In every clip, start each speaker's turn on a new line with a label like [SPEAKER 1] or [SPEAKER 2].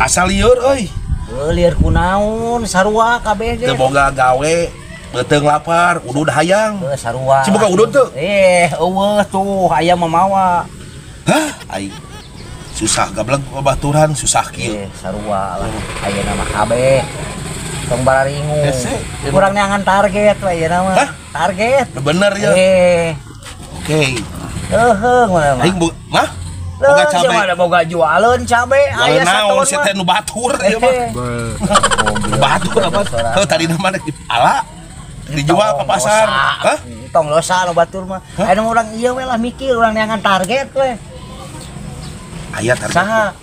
[SPEAKER 1] Asa lieur euy.
[SPEAKER 2] Lieur kunaon sarua kabeh ge.
[SPEAKER 1] Teu boga gawe, beuteung lapar, udud hayang.
[SPEAKER 2] Heuh sarua.
[SPEAKER 1] Ci boga udud teu?
[SPEAKER 2] Eueuh tuh aya mah mawa.
[SPEAKER 1] Hah, aing susah gablek babaturan susah kieu.
[SPEAKER 2] Sarua lah ayeuna mah kabeh. Tong bararingung. Kurang neangan target we ayeuna mah. Target.
[SPEAKER 1] Bener ya. Oke.
[SPEAKER 2] Heuh mah.
[SPEAKER 1] Aing mah boga cabe.
[SPEAKER 2] Mah boga jualeun cabe aya
[SPEAKER 1] satu. Naon sia teh nu batur ieu mah. Nu batur apa? Heuh tadina mah rek diala dijual ke pasar. Hah?
[SPEAKER 2] Tong losa nu batur mah. Ayeuna urang ieu we lah mikir urang neangan target we.
[SPEAKER 1] Aya target.
[SPEAKER 2] Saha?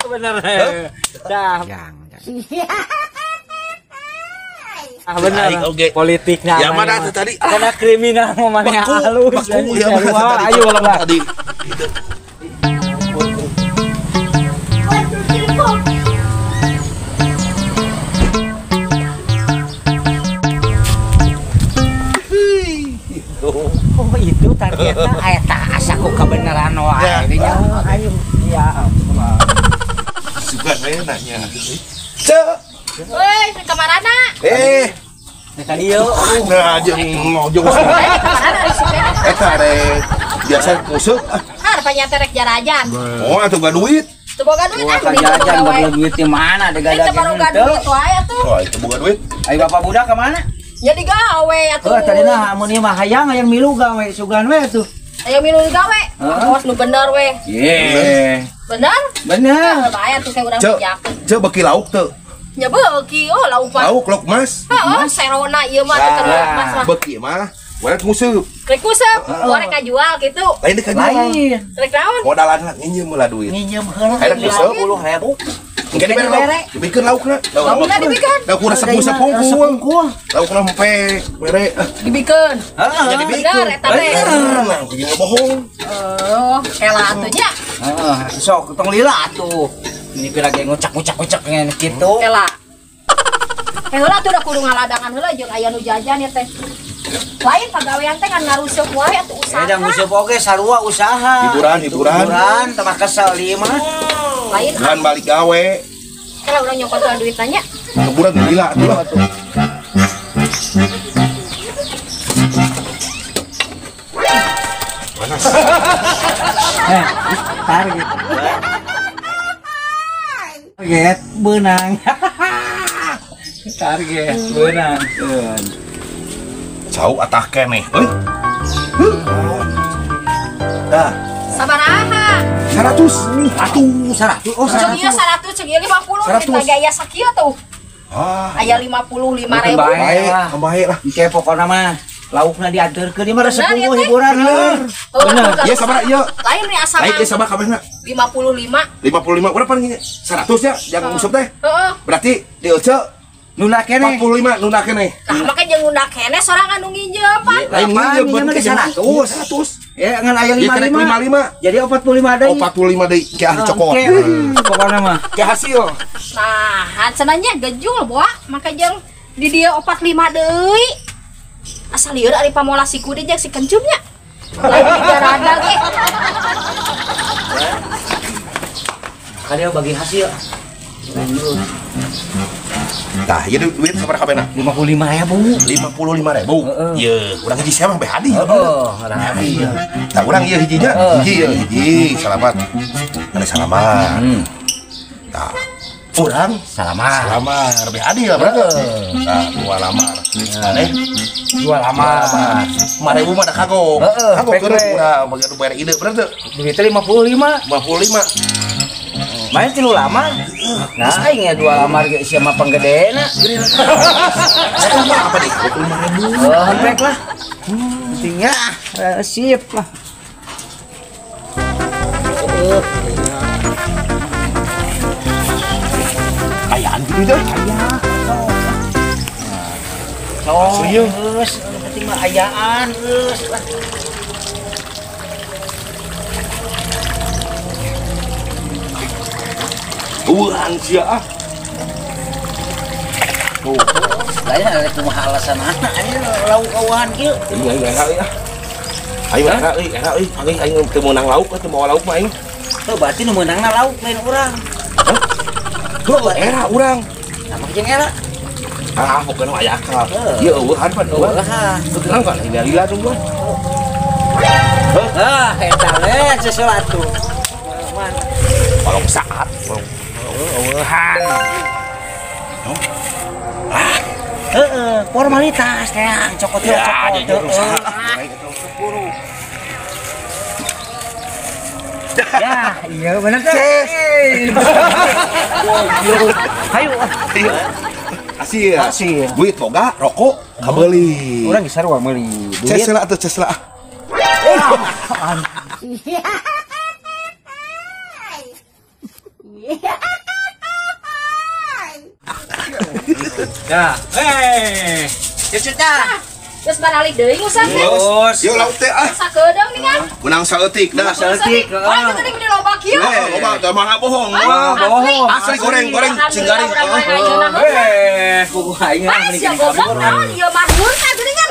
[SPEAKER 2] Bener. Dah. Ah bener. Politiknya.
[SPEAKER 1] Ya mana tuh tadi?
[SPEAKER 2] Karena kriminal mau mana halus.
[SPEAKER 1] Ya mana tadi?
[SPEAKER 2] Ayo lah
[SPEAKER 1] tadi. Gitu.
[SPEAKER 2] Oh itu targetnya eta asa ku kebenaran wae nya. Ayo ya.
[SPEAKER 1] Suka saya nanya. Cek.
[SPEAKER 3] Woi, ke marana?
[SPEAKER 2] Ka dieu.
[SPEAKER 1] Nah, jeung jeung. Eta rek biasa nguseup.
[SPEAKER 3] Har panyata rek jarajan.
[SPEAKER 1] Oh, atuh boga duit.
[SPEAKER 3] Teu boga duit
[SPEAKER 2] ah. Jarajan boga duit di mana degadag.
[SPEAKER 3] Teu boga duit wae atuh.
[SPEAKER 1] Oh, itu boga duit.
[SPEAKER 2] Ayo bapak budak ka mana?
[SPEAKER 3] Ya digawe atuh.
[SPEAKER 2] Heuh, tadina mun ieu mah hayang hayang milu gawe sugan we atuh.
[SPEAKER 3] Hayang milu gawe. Awas nu bener we.
[SPEAKER 2] Ye.
[SPEAKER 3] Bener?
[SPEAKER 2] Bener.
[SPEAKER 3] Bae atuh saya urang bejakeun.
[SPEAKER 1] Ceu beuki lauk teu?
[SPEAKER 3] Nya beuki oh lauk mah.
[SPEAKER 1] Lauk lauk mas.
[SPEAKER 3] Heeh, serona ieu mah teu lauk mas mah.
[SPEAKER 1] Beuki mah urang nguseup.
[SPEAKER 3] Rek nguseup, urang kajual kitu.
[SPEAKER 1] Lain deuk kajual.
[SPEAKER 3] Rek naon?
[SPEAKER 1] Modalan lah nginjeum lah duit.
[SPEAKER 2] Nginjeum heula.
[SPEAKER 1] Hayang nguseup
[SPEAKER 2] 10.000.
[SPEAKER 1] Engke dibere lauk, dibikeun laukna.
[SPEAKER 3] Laukna dibikeun.
[SPEAKER 1] Lauk resep hungkul. Laukna empe, bere.
[SPEAKER 3] Dibikeun.
[SPEAKER 2] Heeh,
[SPEAKER 3] dibikeun eta teh.
[SPEAKER 1] Bener, kudu bohong.
[SPEAKER 3] Oh, kela atuh nya.
[SPEAKER 2] Heeh, sok tong lila atuh. Ini pira ge ngucak-ngucak-ngucak ngene kitu.
[SPEAKER 3] Kela. Heula atuh da kudu ngaladangan heula jeung aya nu jajan ieu teh. Lain pagawean teh kan ngarusup wae atuh usaha.
[SPEAKER 2] Da nguseup oge sarua usaha.
[SPEAKER 1] Hiburan, hiburan.
[SPEAKER 2] Hiburan tambah kesel ieu mah.
[SPEAKER 3] Lain
[SPEAKER 1] bukan balik gawe.
[SPEAKER 3] Kalau urang nyokot duit nanya.
[SPEAKER 1] Hiburan gila atuh lah. Panas.
[SPEAKER 2] Target. Target beunang. Target beunang.
[SPEAKER 1] Jauh atah keneh euy. Dah.
[SPEAKER 3] Sabaraha?
[SPEAKER 1] 100.
[SPEAKER 2] Atuh 100. Oh 100.
[SPEAKER 3] Ceuk ieu 100, ceuk ieu 50. Kita gaya sakieu tuh.
[SPEAKER 1] Ah.
[SPEAKER 3] Aya 55.000.
[SPEAKER 1] Bae, bae lah.
[SPEAKER 2] Engke pokona mah laukna dianterkeun ieu mah resep unggul hiburan.
[SPEAKER 3] Bener.
[SPEAKER 1] Ieu sabaraha ieu?
[SPEAKER 3] Lain nih asa.
[SPEAKER 1] Lain ieu sabaraha kabehna?
[SPEAKER 3] 55.
[SPEAKER 1] 55 urang pan 100 ya jangan nguseup teh.
[SPEAKER 3] Heeh.
[SPEAKER 1] Berarti di ece
[SPEAKER 2] nunda keneh
[SPEAKER 1] 45 nunda keneh.
[SPEAKER 3] Tah make jeung nunda keneh sorangan nu nginjem pan.
[SPEAKER 1] Lain nginjem mah 100. 100.
[SPEAKER 2] Ya ngan aya 55.
[SPEAKER 1] 55.
[SPEAKER 2] Jadi 45 deui.
[SPEAKER 1] Oh 45 deui ke ahli cokot.
[SPEAKER 2] Pokona mah
[SPEAKER 1] ke hasil.
[SPEAKER 3] Nah, cenah gejul boa make jeung di dieu 45 deui. Asal lieur ari pamola si kude jeung si kencumnya. Lain digarada ge.
[SPEAKER 2] Kadieu bagi hasil.
[SPEAKER 1] Tah, ieu duit sabaraha kabehna?
[SPEAKER 2] 55.000.
[SPEAKER 1] 55.000. Ieu, urang hiji sia mah beh hadi.
[SPEAKER 2] Heeh, urang hadi.
[SPEAKER 1] Tah urang ieu hijinya, hiji ieu hiji, salamat. Ane salamat. Tah, urang
[SPEAKER 2] salamat.
[SPEAKER 1] Salamat, beh hadi lah berarti. Tah, dua lamar. Ane
[SPEAKER 2] dua lamar.
[SPEAKER 1] 5.000 mah da kagok. Kagok keur urang bagi anu bayar ide berarti.
[SPEAKER 2] Duitnya 55.
[SPEAKER 1] 55.
[SPEAKER 2] Main tilu lamar. Nah, aing ya dua lamar ge sia mah panggedena.
[SPEAKER 1] Apa deh? 25.000.
[SPEAKER 2] Oh, hempek lah. Pentingnya sip lah.
[SPEAKER 1] Ayaan gitu deh.
[SPEAKER 2] Aya. Oh, geus, penting mah ayaan geus lah.
[SPEAKER 1] Uang sia ah.
[SPEAKER 2] Tuh, lain ada kumaha alasan anjir lauk eueuhan kieu.
[SPEAKER 1] Iya, iya, iya. Aing era euy, era euy, aing aing teu meunang lauk, teu mawa lauk mah aing.
[SPEAKER 2] Heuh berarti nu meunangna lauk lain urang.
[SPEAKER 1] Heuh era urang.
[SPEAKER 2] Nah mah jeung era.
[SPEAKER 1] Ah pokona aya akal. Ieu eueuhan pan eueuhan. Tenang kan lila tungguan.
[SPEAKER 2] Ah, eta we sesuatu. Man.
[SPEAKER 1] Kolong saat, eueuhan. Ah,
[SPEAKER 2] heeh, formalitas teh cokot cokot. Ya, iya bener teh. Hayu.
[SPEAKER 1] Asil. Asil. Duit boga, rokok kabeuli.
[SPEAKER 2] Urang geus sarua meuli.
[SPEAKER 1] Duit. Cesela atuh cesela.
[SPEAKER 2] Ya, hei, cucunya.
[SPEAKER 3] Terus baralik deui ngusah teh.
[SPEAKER 1] Yeuh lauk teh ah.
[SPEAKER 3] Sakedeung ningan.
[SPEAKER 1] Menang saeutik dah.
[SPEAKER 2] Saeutik.
[SPEAKER 3] Oh, itu tadi meni loba kieu.
[SPEAKER 1] Loba, teu mah bohong.
[SPEAKER 2] Bohong.
[SPEAKER 1] Asli goreng-goreng cing garing.
[SPEAKER 2] Eh, kuku aing mah meni
[SPEAKER 3] goblok naon ieu mah teh geuningan.